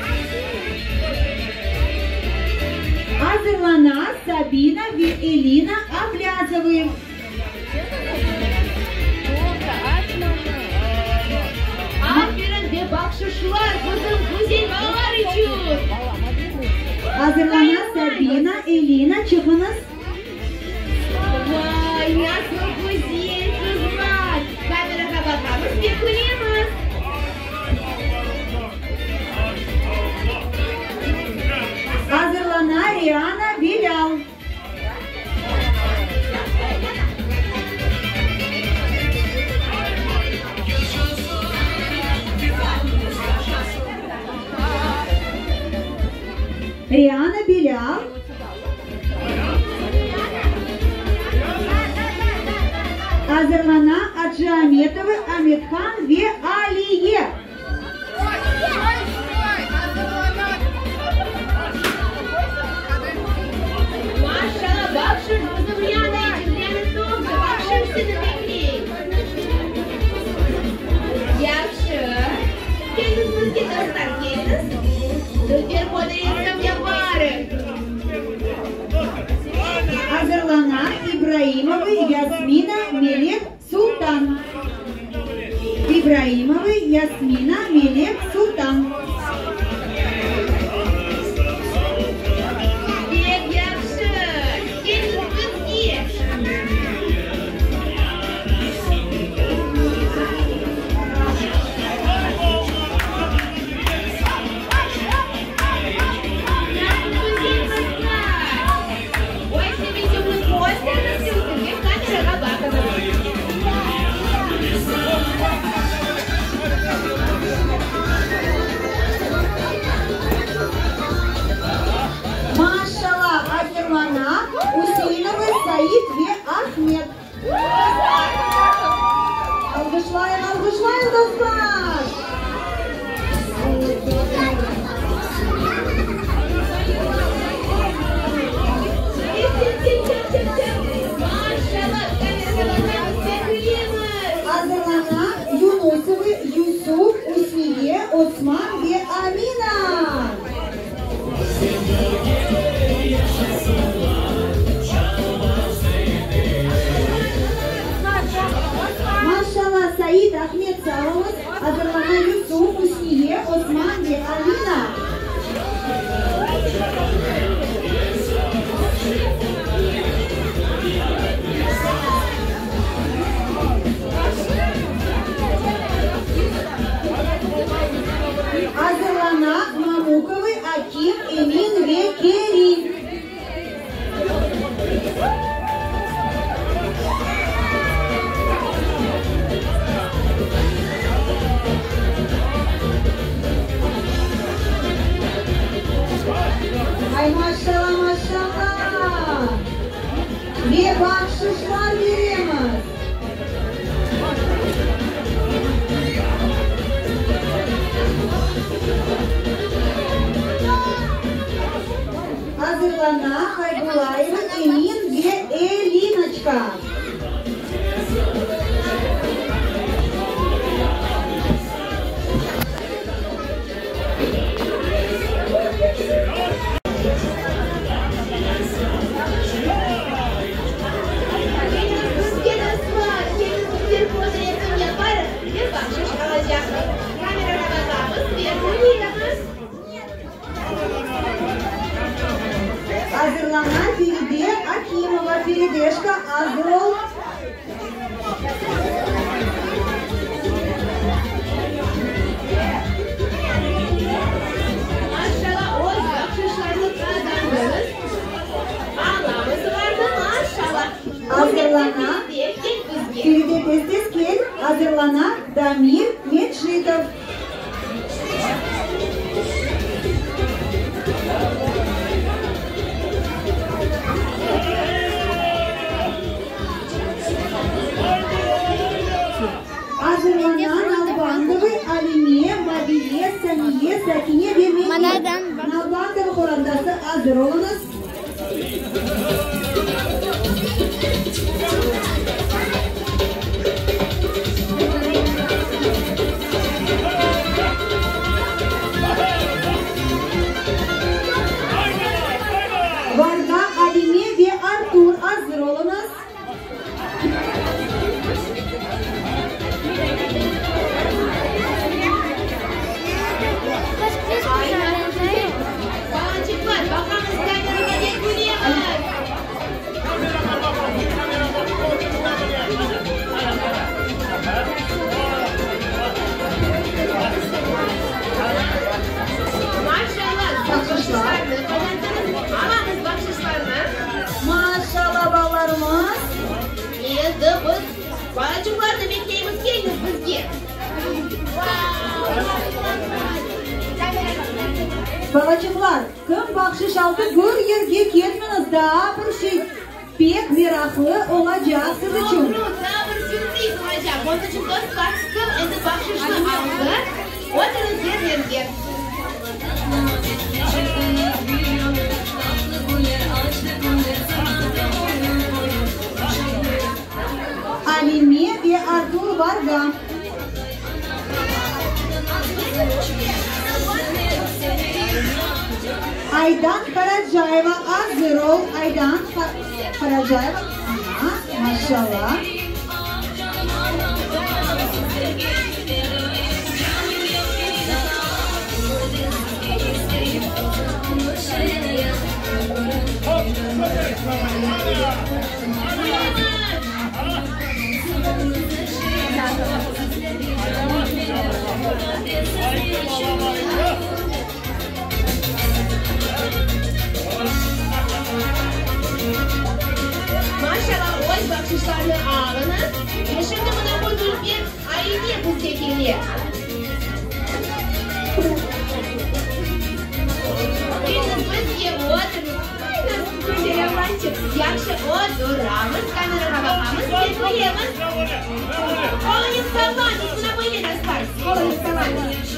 Azırlana Sabina ve Elina Ablâzovı. Aferin ve bahşışlar bizim güzel balalar içün! Azırlana Sabina, Elina, çıqıñız. Vay, nasıl güzel qızlar! Kamerağa baqamız ve külemiz. Azırlana Riana, Bilâl. Riana, Bilâl. Azırlana Aciametovı Amethan ve Aliye. Maşallah, bahşış bizim Riana içün, Riana solnışko, bahşış seni bekley. Yahşı. Keliñiz bizge, dostlar, keliñiz. Dülber fotoresim yaparıq. Azırlana İbraimovı Yasmina, Melek, Sultan. İbraimovı Yasmina, Melek, Sultan. Pek yahşı! Keliñiz bizge! Nasıl güzel qızlar! Öz sevinçimni köstermesem, sizge kamerağa baqıñız. Maşallah, azırlana Useinovı Said ve Ahmet. Alğışlayıq, alğışlayıq, dostlar! Azırlana Yunusovı Yusuf, Üsniye, Osman ve Amina. Maşallah, Said, Ahmet, sağ oluñız. Azırlana Yusuf, Üsniye, Osman ve Amina. Azırlana Mamukovı Akim, Emin ve Kerim. Ay, maşallah, maşallah! Ve bahşışlar beremiz. Azırlana Haybulayeva Emin ve Elinoçka. Keliñiz bizge, dostlar, keliñiz bizler fotoresim yaparıq ve bahşış alacaqmız. Kamerağa baqamız ve gülüyemiz. Azırlana Feride Akimova, Ferideşka, azır ol. Maşallah, öz bahşışlarnı qazandıñız. Alamız vardı, maşallah. Azırlana, Feride tez-tez kel, azırlana Damir Mecitov. Azırlana Nalbandovı Alime, Maviye, Saniye, Sakine ve Mehmet. Nalbandova qorantası azır oluñız. Varda Alime ve Artur azır oluñız. Balaçıqlar, baqamız kamerağa ve külemiz. Maşallah, bahşışlarnı qazandıñız. Alamız bahşışlarnı. Maşallah, balalarımız. Endi biz balaçıqlarnı bekleymiz, keliñiz bizge. Balaçıqlar, kim bahşış aldı, bir yerge ketmeñiz, daa bir şey pek meraqlı olacaq siz içün. Doğru, daa bir. olacaq. Onıñ içün, dostlar, kim endi bahşışnı aldı, oturıñız yerlerge. Alime ve Artur Varga. Aydan Karacayeva, azır ol, Aydan Karacayeva, aha, maşallah. Maşallah, öz bahşışlarnı alıñız. Ve şimdi mına bu dülber aile bizge kele. Keliñiz bizge, oturıñız. Ay, nasıl güzel oğlançıq. Yahşı, oturamız, kamerağa baqamız ve külemiz. Qoluñız sallañız, mına böyle, dostlar, qoluñız sallañız.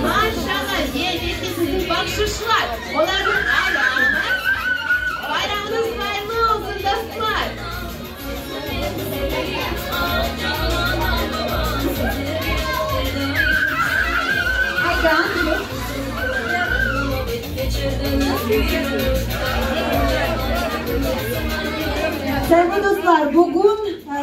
Maşallah, elbette siziñ bahşışlar, olarnı alamız. Bayramıñız hayırlı olsun, dostlar! Sayğılı dostlar, bugün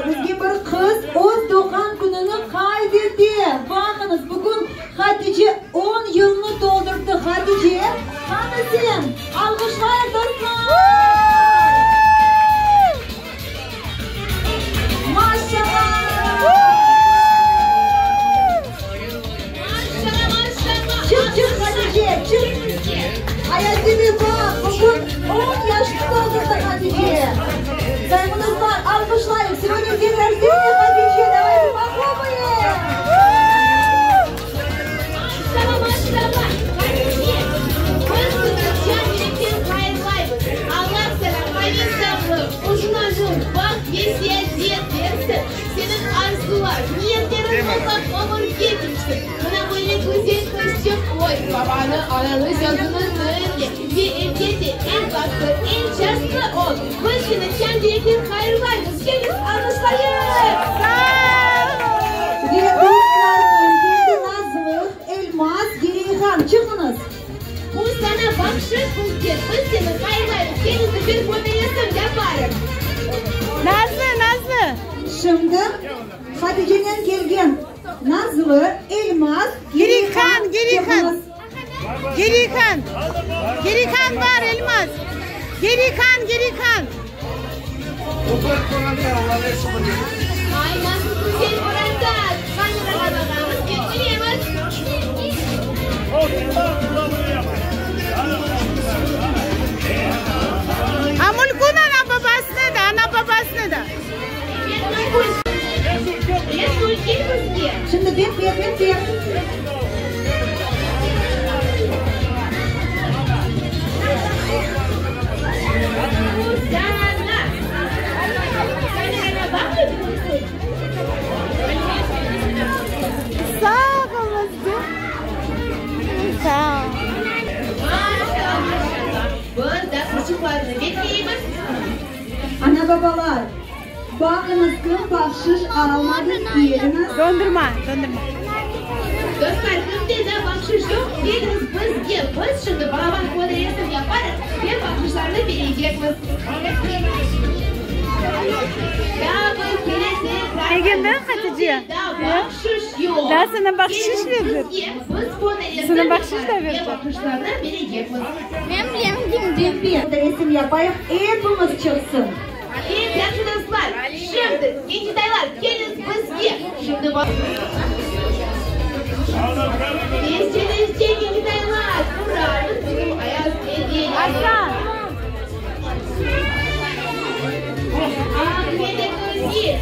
bizge bir qız öz doğğan kününi qayd ete. Baqıñız, bugün Hatice on yılnı toldurdı. Hatice, qani sen? Alğışlayıq, dostlar! Maşallah! Çıq, çıq, Hatice, çıq! Ayazini baq, bugün on yaşnı toldurdı Hatice! Sayğılı dostlar, alğışlayıq! Сегодня день рождения Хатичи, давайте похлопаем! Maşallah, maşallah, Hatice, biz seni can yürekten hayırlaymız! Allah saña qaviy sağlıq, uzun ömür, baht ve seadet bersin! Seniñ arzular, niyetleriñ mutlaq ömürge keçsin! Mına böyle güzel qızçıq qoy, babanı, ananı sözüni diñle ve elbette eñ bahtlı, eñ şanslı ol! Biz seni can yürekten hayırlaymız! Keliñiz, alğışlayıq! Ve dostlarnen keldi Nazlı, Elmaz, Gereyhan. Çıqıñız! Bu saña bahşış bizden, biz seni hayırlaymız, keliñiz bir fotoresim yaparıq. Nazlı, Nazlı! Şimdi Haticenen kelgen Nazlı, Elmaz, Gereyhan, Gereyhan Gereyhan! çıqıñız. Gereyhan! Gereyhan bar, Elmaz! Gereyhan, Gereyhan! Ay, nasıl güzel qoranta! Kamerağa baqamız ve külemiz. A Mulkun ana babasını da, ana babasını da. Resul, kel bizge. Şimdi bekle, bekle. Sana. Kamerağa baq, Resul. Sağ oluñız. Sağ ol. Maşallah, maşallah. Biz de qızçıqlarnı bekleymiz. Ana-babalar, baqıñız, kim bahşış almadı, keliñiz. Dondurma, dondurma. Dostlar, kimde de bahşış yoq, keliñiz bizge. Biz şimdi balaban fotoresim yaparıq ve bahşışlarnı berecekmiz. Daa bir kere tekrar Begendi, Hatice? Kimde bahşış yoq, Daa sana bahşış keliñiz berdi. bizge. Biz fotoresim Sana bahşış da yaparıq ve berdi. bahşışlarnı berecekmiz. Men bilem kimdi. Fotoresim yapayıq, epimiz çıqsın. Pek yahşı dostlar, şimdi kencetaylar keliñiz bizge. Şimdi Tezce, tezce kencetaylar, turamız bizim Ayaz dede. Asan. Ahmet Ekuzi.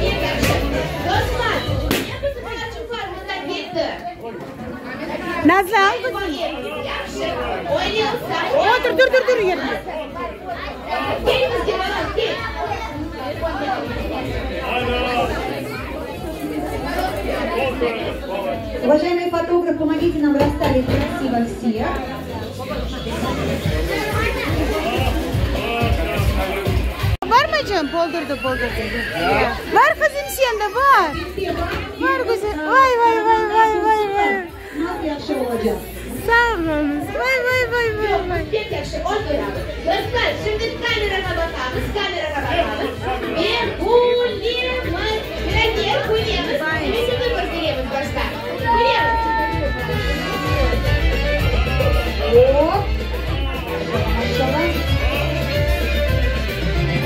Pek yahşı. Nazlı, al qızım. Otur, dur, dur, dur yerinde. Уважаемый фотограф, помогите нам расставить красиво всех. Barmı canım? Boldurdu, boldurdu. Var qızım sende, bar. Var güzel. Vay, vay, vay, vay, vay, vay. Nasıl yahşı olacaq. Sağ oluñız. Vay, vay, vay, vay, vay. Pek yahşı, oturalım. Dostlar, şimdi kamerağa baqamız, kamerağa baqamız. Ve külemiz. Beraber külemiz. Resimni kösteremiz başta. Külemiz. Hop. Maşallah.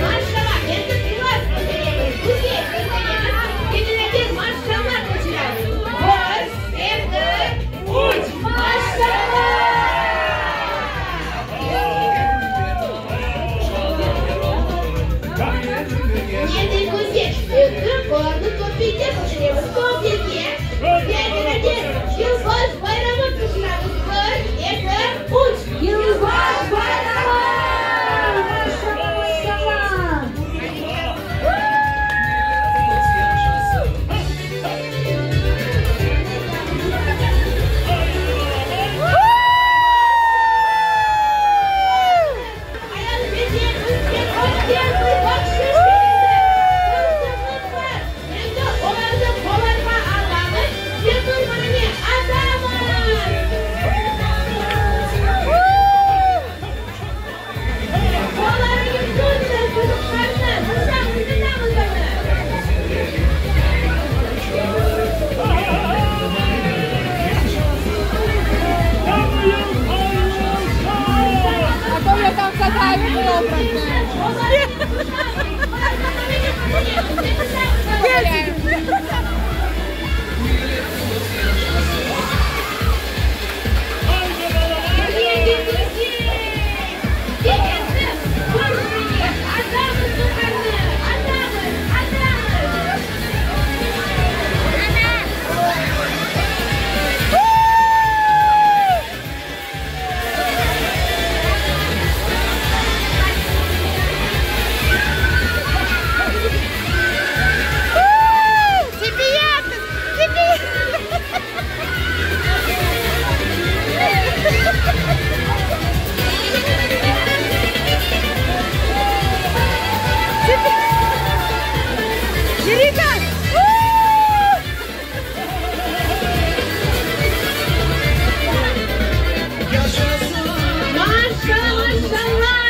Maşallah. Endi qulaq köteremiz. Güzel köteremiz. Ve beraber maşallah qıçıramız. Bir, eki, üç. Maşallah! Endi güzel. Endi qollarnı töpege köteremiz. Töpege. Ve beraber Yılbaş bayramı qıçıramız. Bir, eki, üç. Yılbaş bayramı! Maşallah, maşallah. Ayaq beden üstten ötken bir bahşış berildi. Tılsımlı qar. Endi olarnı qollarğa alamız ve bir-birine atamız. Qollarıñız tutıñız çocuklarnı, tutamız, tutamız onı. А то я там задавила образно. Тебе тебе. Ерика! Maşallah, maşallah!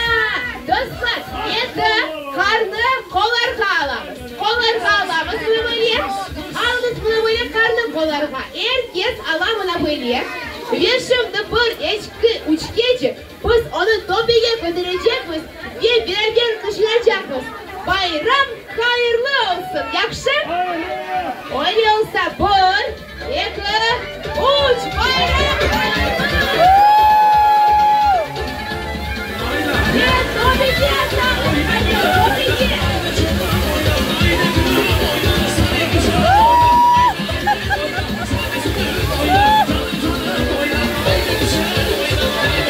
Dostlar, endi qarnı qollarğa alamız. Qollarğa alamız bunı böyle. Alıñız bunı böyle qarnı qollarğa. Er kes ala mına böyle. Ve şimdi bir, eki, üçkece biz onı töpege köterecekmiz ve beraber qıçıracaqmız. Bayram hayırlı olsun! Yahşı? Öyle olsa bir, eki, üç! Bayram hayırlı! Ve töpege atamız! Hadi töpege!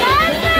Anne!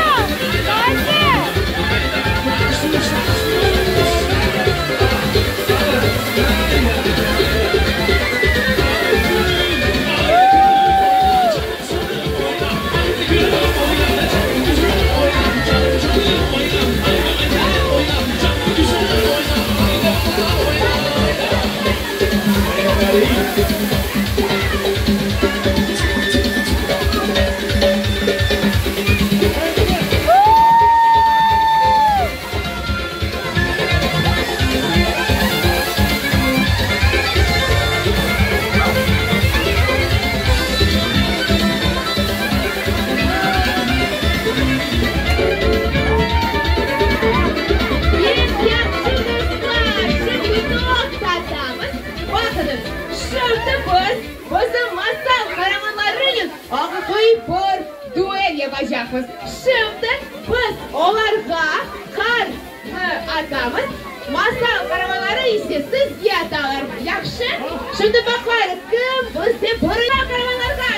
Pek yahşı dostlar, şimdi toqtatamız. Baqıñız, şimdi biz bizim masal qaramanlarınen aqiqiy bir duel yapacaqmız. Şimdi biz olarğa qar atamız, masal qaramanları ise sizge atalar. Yahşı? Şimdi baqayıq, kim bizde birinci qaramanlarğa.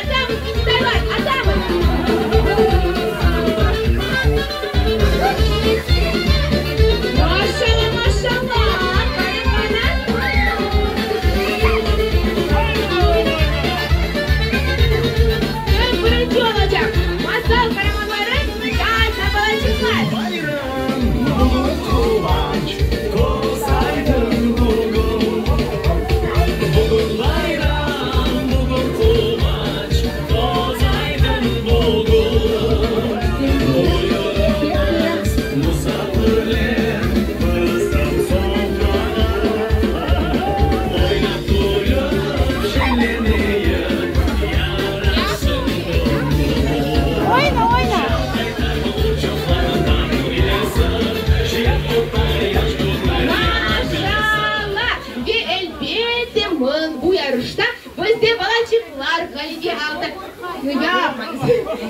Yapmañız.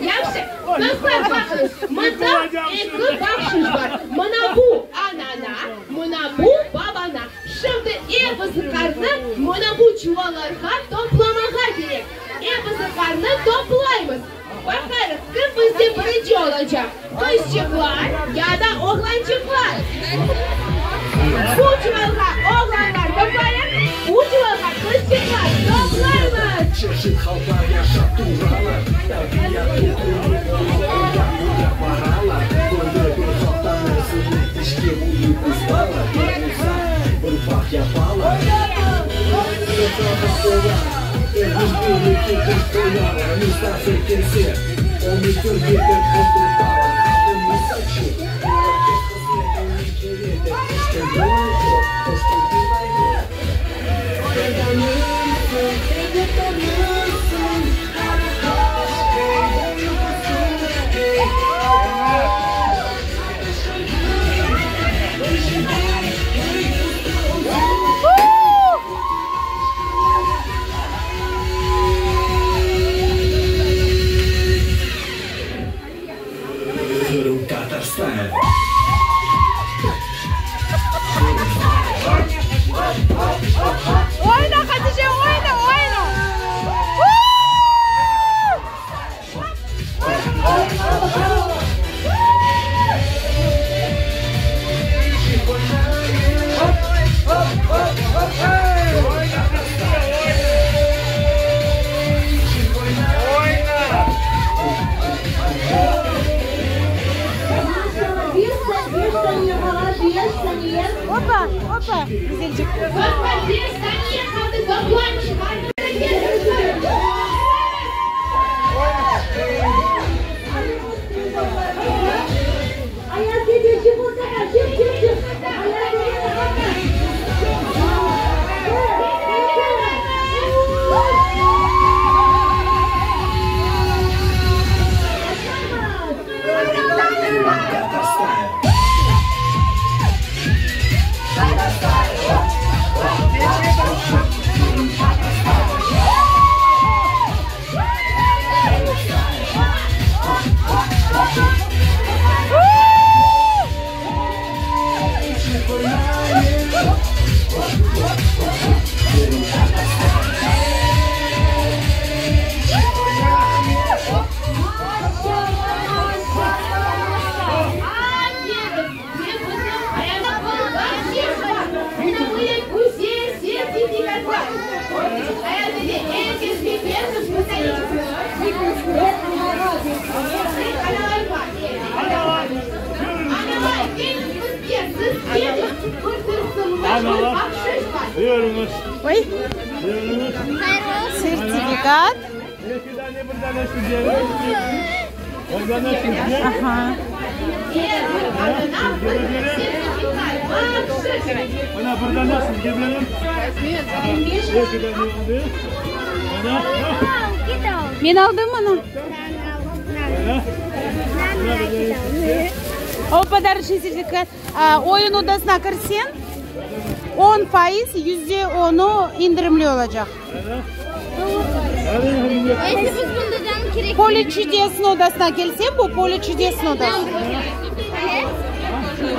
Yahşı. Dostlar, baqıñız, mında eki bahşış bar. Mına bu anana, mına bu babana. Şimdi episi qarnı mına bu çuvallarğa toplamağa kerek. Episi qarnı toplaymız. Baqarıq, kim bizde birinci olacaq, qızçıqlar ya da oğlançıqlar? Bu çuvalğa oğlanlar toplayıq, bu çuvalğa qızçıqlar toplaymız. Oyna, Hatice, oyna, oyna! Opa, opa, güzelcik. Dostlar, beş saniye qaldı, toplan çıqar. Buyurıñız. Oy. Buyurıñız. Sertifikat. Eki dane bir dane sizge. Bir dane sizge. Aha. Mına bir dane sizge berem. Eki dane oldı. Mına. Men aldım onı. Mına. Mına bir dane sizge. O подарочный sertifikat. Oyun odasına kirseñ, 10%, %10-u indirimli olacaq. Поле чудес odasına kelseñ, bu Поле чудес odası.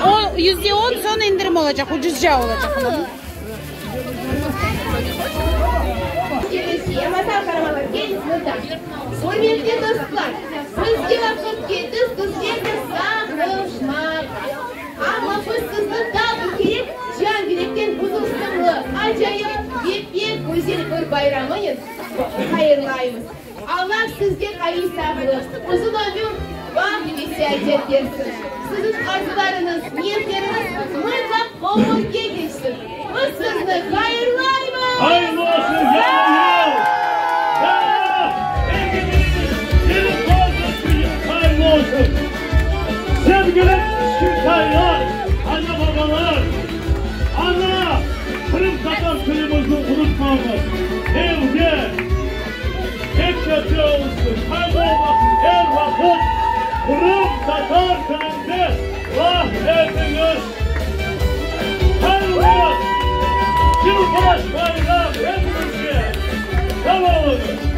O %10 soñ indirim olacaq, ucuzca olacaq. Masal qaramanlar, keliñiz mında. Ürmetli dostlar, bizge vaqıt keldi sizlernen sağlıqlaşmağa. Amma biz sizni daa bir kere can yürekten bu tılsımlı, acayip ve pek güzel bir bayramınen hayırlaymız. Allah sizge qaviy sağlıq, uzun ömür, baht ve seadet bersin. Siziñ arzularıñız, niyetleriñiz mıtlaq ömürge keçsin. Biz sizni hayırlaymız! Hayırlı olsun yañı yıl! Yañı 2024 yıl hayırlı olsun! Sevgili kiçkintaylar, ana-babalar, ana qırımtatar tilimizni unutmañız! Evde, mektepte olsun, qayda olmasın, er vaqıt qırımtatar tilinde laf etiñiz! Hayırlı yılbaş bayram hepimizge! Sağ oluñız!